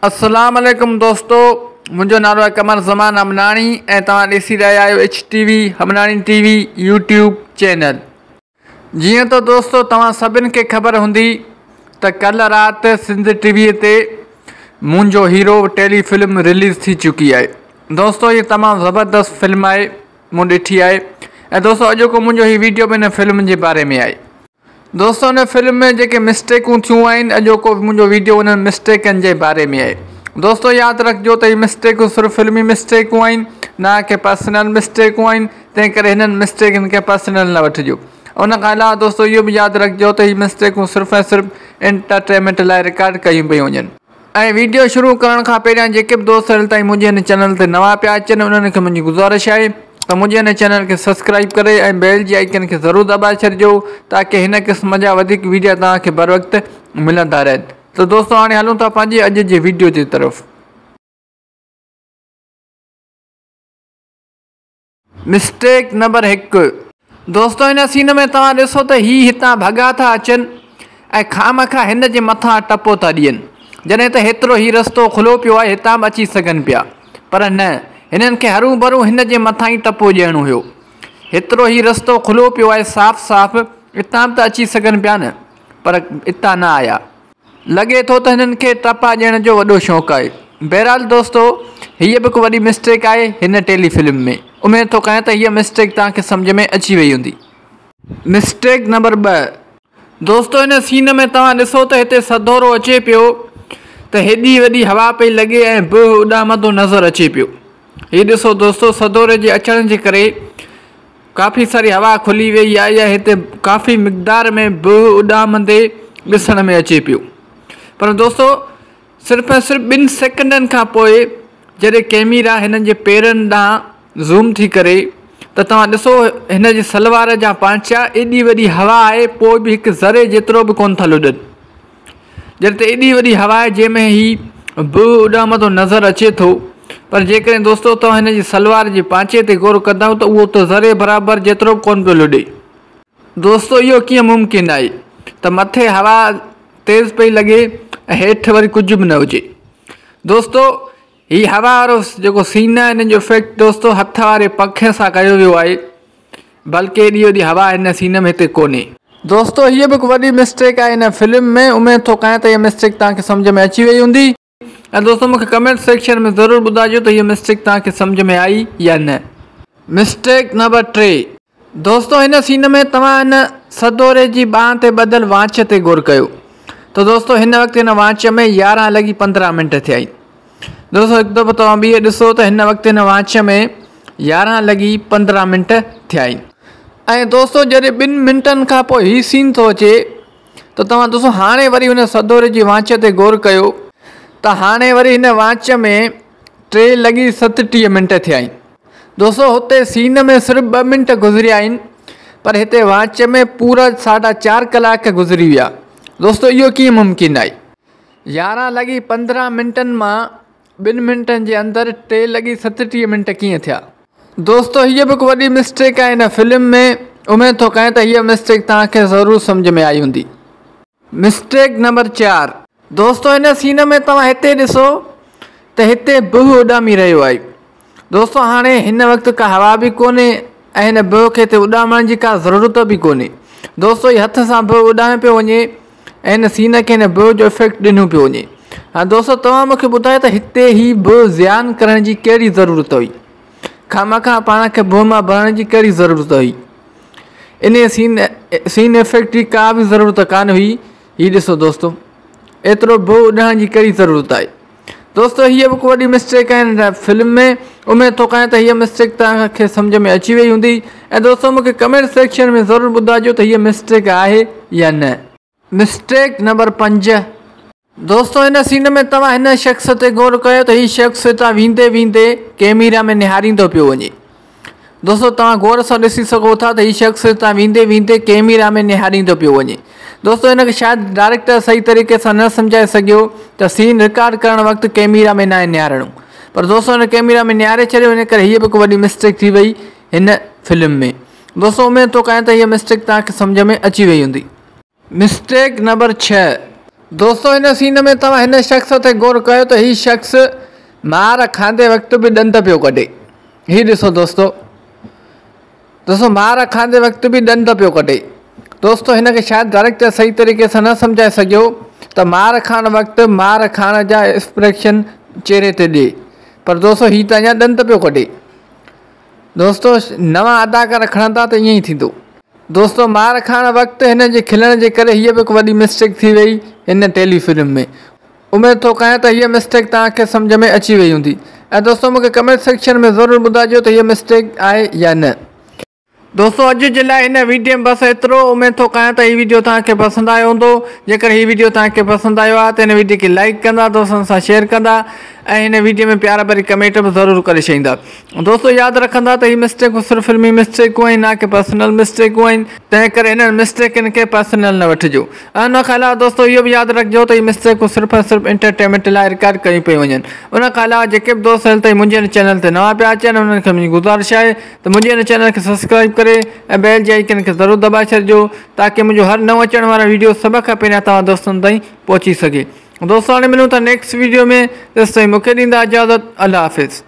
السلام عليڪم دوستو منهنجو نالو آهي قمر زمان همناڻي ۽ توهان ڏسي رهيا آهيو H T V Humnani T V YouTube channel. جيئن ته دوستو توهان سڀن کي خبر هوندي ته ڪلهه رات سنڌ ٽي وي تي منهنجو هيرو ٽيلي فلم رليز ٿي چڪي آهي دوستو هي تمام زبردست فلم آهي مون ڏٺي آهي ۽ دوستو اڄوڪو منهنجو هي ويڊيو به ان فلم جي باري ۾ آهي. دوستو ان فلم ۾ جيڪي مسٽيڪون ٿيون آهن اڄوڪو منهنجو ويڊيو انهن مسٽيڪن جي باري ۾ آهي دوستو ياد رکجو ته هي مسٽيڪون صرف فلمي مسٽيڪون آهن نه ڪي پرسنل مسٽيڪون آهن تنهن ڪري هنن مسٽيڪن کي پرسنل نه وٺجو ان کان علاوه دوستو اهو به ياد رکجو ته هي مسٽيڪون صرف ۽ صرف انٽرٽينمينٽ لاء رڪارڊ ڪيون پيون وڃن. ۽ ويڊيو شروع ڪرڻ کان پهريان جيڪي به دوست هيل تائين منهنجي هن چينل تي نوان پيا اچن انهن کي منهنجي گذارش آهي ته منهنجي هن چينل کي سبسڪرائيب ڪري ۽ بيل جي آئيڪن کي ضرور دٻائي ڇڏجو تاڪه هن قسم جا وڌيڪ ويڊيا توهان کي بروقت ملندا رهن ته دوستو هاڻي هلون ٿا پنهنجي اڄ جي ويڊيو جي طرف. مسٽيڪ نمبر هڪ، دوستو هن سين ۾ توهان ڏسو ته هي هتان ڀڳا ٿا اچن ۽ خامخواه هن جي مٿان ٽپو ٿا ڏين جڏهن ته هيترو هي رستو کلو پيو آهي هتان به اچي سگهن پيا پر نه هنن کي هرون ڀرون هن جي مٿان ئي ٽپو ڏيڻو هيو هيترو هي رستو کلو پيو آهي صاف صاف اتان به ته اچي سگهن پيا نه پر اتان نه آيا. لڳي ٿو ته هنن کي ٽپا ڏيڻ جو وڏو شوق آهي. بهرحال دوستو هيء به هڪ وڏي مسٽيڪ آهي هن ٽيلي فلم ۾. اميد ٿو ڪيان ته هيء مسٽيڪ توهان کي سمجهه ۾ اچي وئي هوندي. مسٽيڪ نمبر 2، دوستو هن سين ۾ توهان ڏسو ته هتي سدورو اچي پيو ته هيڏي وڏي هوا پئي لڳي ۽ بهه اڏامندو نظر اچي پيو. هي ڏسو دوستو سدوري جي اچڻ جي ڪري ڪافي ساري هوا کلي ويئي آهي ۽ هتي ڪافي مقدار ۾ بهه اڏامندي ڏسڻ ۾ اچي پيو پر دوستو صرف ۽ صرف ٻن سيڪنڊن کان پوء جڏهن ڪيميرا هنن جي پيرن ڏانهن زوم ٿي ڪري ته توهان ڏسو هن جي سلوار جا پانچا ايڏي وڏي هوا آهي پوء به هڪ ذري جيترو به ڪونه ٿا لڏن. جڏهن ته ايڏي وڏي هوا آهي جنهن ۾ هي بهه اڏامندو نظر اچي ٿو پر جيڪڏهن دوستو توهان هن جي سلوار جي پانچي تي غور ڪندائو ته اهو ته ذري برابر جيترو به ڪونه پيو لڏي. دوستو اهو ڪيئن ممڪن آهي ته مٿي هوا تيز پئي لڳي ۽ هيٺ وري ڪجهه به نه هجي. دوستو هي هوا وارو جيڪو سين آهي ان جو افيڪٽ دوستو هٿ واري پکي سان ڪيو ويو آهي. بلڪه ايڏي وڏي هوا هن سين ۾ هتي ڪونهي. دوستو هيء به هڪ وڏي مسٽيڪ آهي هن فلم ۾ اميد ٿو ڪيان ته هيء مسٽيڪ توهان کي سمجهه ۾ اچي وئي هوندي ۽ دوستو مونکي ڪمينٽ سيڪشن ۾ ضرور ٻڌائجو ته هيء مسٽيڪ توهان کي سمجهه ۾ آئي يا نه. مسٽيڪ نمبر 3، دوستو هن سين ۾ توهان هن سدوري جي ٻانهن تي ٻڌل واچ تي غور ڪيو ته دوستو هن وقت هن واچ ۾ 11 لڳي 15 منٽ ٿيا آهن. دوستو هڪ دفعو توهان ٻيهر ڏسو ته هن وقت هن واچ ۾ 11 لڳي 15 منٽ ٿيا آهن ۽ دوستو جڏهن ٻن منٽن کان پوء هي سين ٿو اچي ته توهان دوستو هاڻي وري هن سدوري جي واچ تي غور ڪيو ته هاڻي وري هن واچ ۾ 3 لڳي 37 منٽ ٿيا آهن دوستو هتي سين ۾ صرف 2 منٽ گذريا آهن پر هتي واچ ۾ پورا ساڍا چار ڪلاڪ گذري ويا دوستو اهو ڪيئن ممڪن آهي 11 لڳي 15 منٽن مان ٻن منٽن جي اندر 3 لڳي 37 منٽ ڪيئن ٿيا؟ دوستو هيء به هڪ وڏي مسٽيڪ آهي هن فلم ۾ اميد ٿو ڪيان ته هيء مسٽيڪ توهان کي ضرور سمجهه ۾ آئي هوندي. مسٽيڪ نمبر 4، دوستو هن سين ۾ توهان هتي ڏسو ته هتي بهه اڏامي رهيو آهي دوستو هاڻي هن وقت ڪا هوا به ڪونهي ۽ هن بهه کي هتي اڏامڻ جي ڪا ضرورت به ڪونهي دوستو هي هٿ سان بهه اڏامي پيو وڃي ۽ هن سين کي هن بهه جو افيڪٽ ڏنو پيو وڃي هاڻي دوستو توهان مونکي ٻڌايو ته هتي هي بهه زيان ڪرڻ جي ڪهڙي ضرورت هئي خامخواه پاڻ کي بهه مان ڀرڻ جي ڪهڙي ضرورت هئي انهي سين افيڪٽ جي ڪا به ضرورت ڪانه هئي هي ڏسو دوستو ايترو بهه اڏائڻ جي ڪهڙي ضرورت آهي دوستو هيء به هڪ وڏي مسٽيڪ آهي هن فلم ۾ اميد ٿو ڪيان ته هيء مسٽيڪ توهان کي سمجهه ۾ اچي وئي هوندي ۽ دوستو مونکي ڪمينٽ سيڪشن ۾ ضرور ٻڌائجو ته هيء مسٽيڪ آهي يا نه. مسٽيڪ نمبر 5، دوستو هن سين ۾ توهان هن شخص تي غور ڪيو ته هي شخص هتان ويندي ويندي ڪيميرا ۾ نهاريندو پيو وڃي. دوستو توهان غور سان ڏسي سگهو ٿا ته هي شخص هتان ويندي ويندي ڪيميرا ۾ نهاريندو پيو وڃي. دوستو هن کي شايد ڊائريڪٽر صحيح طريقي سان نه سمجهائي سگهيو ته سين رڪارڊ ڪرڻ وقت ڪيميرا ۾ ناهي نهارڻو پر دوستو هن ڪيميرا ۾ نهاري ڇڏيو ان ڪري هيء به هڪ وڏي مسٽيڪ ٿي وئي هن فلم ۾. دوستو اميد ٿو ڪيان ته هيء مسٽيڪ توهان کي سمجهه ۾ اچي وئي هوندي. Mistake number 6. دوستو هن سين ۾ توهان هن شخص تي غور ڪيو ته هي شخص مار کاندي وقت به ڏند پيو ڪڍي. هي ڏسو دوستو. دوستو مار کاندي وقت به ڏند پيو ڪڍي. دوستو هن کي شايد ڊائريڪٽر صحيح طريقي سان نه سمجهائي سگهيو ته مار کائڻ وقت مار کائڻ جا ايڪسپريشن چهري تي ڏي پر دوستو هي ته اڃا ڏند پيو ڪڍي. دوستو نوان اداڪار کڻندا ته ائين ئي ٿيندو. دوستو مار کائڻ وقت هن جي کلڻ جي ڪري هيء به هڪ وڏي مسٽيڪ ٿي وئي هن ٽيلي فلم ۾. اميد ٿو ڪيان ته هيء مسٽيڪ توهان کي سمجهه ۾ اچي وئي هوندي ۽ دوستو مون کي ڪمينٽ سيڪشن ۾ ضرور ٻڌائجو ته هيء مسٽيڪ آهي يا نه. دوستو اڄ جي لاء هن ويڊيو ۾ بس ايترو اميد ٿو ڪيان ته هي ويڊيو توهان کي پسند آيو هوندو جيڪر هي ويڊيو توهان کي پسند آيو آهي ته هن ويڊيو کي لائيڪ ڪندا دوستن سان شيئر ڪندا ۽ هن ويڊيو ۾ پيار ڀري ڪمينٽ به ضرور ڪري ڇڏيندا. دوستو ياد رکندا ته هي مسٽيڪون صرف فلمي مسٽيڪون آهن نه ڪي پرسنل مسٽيڪون آهن تنهن ڪري انهن مسٽيڪن کي پرسنل نه وٺجو ۽ ان کان علاوه دوستو اهو به ياد رکجو ته هي مسٽيڪون صرف ۽ صرف انٽرٽينمينٽ لاء رڪارڊ ڪيون پيون وڃن ان کان علاوه جيڪي به دوست هيل تائين منهنجي هن چينل تي نوان پيا اچن انهن کي منهنجي گذارش آهي ته منهنجي هن چينل کي سبسڪرائب ڪري ۽ بيل جي آئيڪن کي ضرور دٻائي ڇڏجو تاڪه منهنجو هر نئون اچڻ وارو ويڊيو سڀ کان پهريان توهان دوستن تائين پهچي سگهي دوستو هاڻي ملون ٿا نيڪسٽ ويڊيو ۾ تيستائين مونکي ڏيندا اجازت الله حافظ.